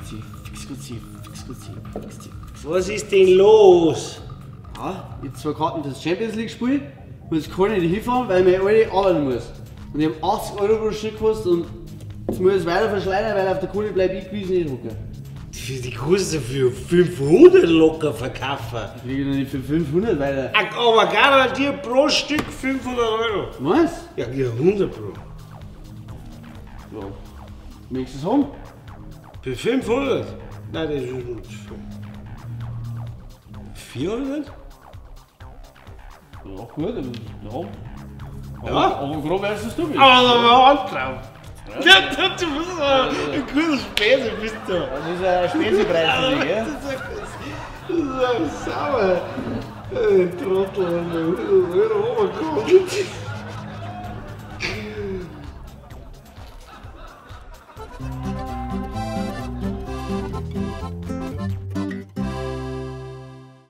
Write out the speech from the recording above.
C, fix gut C, fix gut C, fix C. Was ist denn los? Ja, ich hab zwei Karten fürs Champions League Spiel, muss keine nicht hinfahren, weil mir alle arbeiten muss. Und ich hab 80 Euro pro Stück gekostet und jetzt muss ich es weiter verschleudern, weil auf der Kohle bleibe ich gewiss nicht hocken. Die kannst du für 500 locker verkaufen. Ich kriege doch nicht für 500 weiter. Aber garantiert pro Stück 500 Euro. Was? Ja, 100 pro. Ja. Möchtest du es haben? Für 500? Nein, das ist schon zu viel. 400? Ja, gut, aber ja. Ja. Aber grob weißt du es. Aber da war Hand drauf. Ja, du bist ein guter Spezi, bist du. Das ist ein Spezipreis für dich, gell? Das ist ein sauer Trottel, 100 Euro runtergekommen.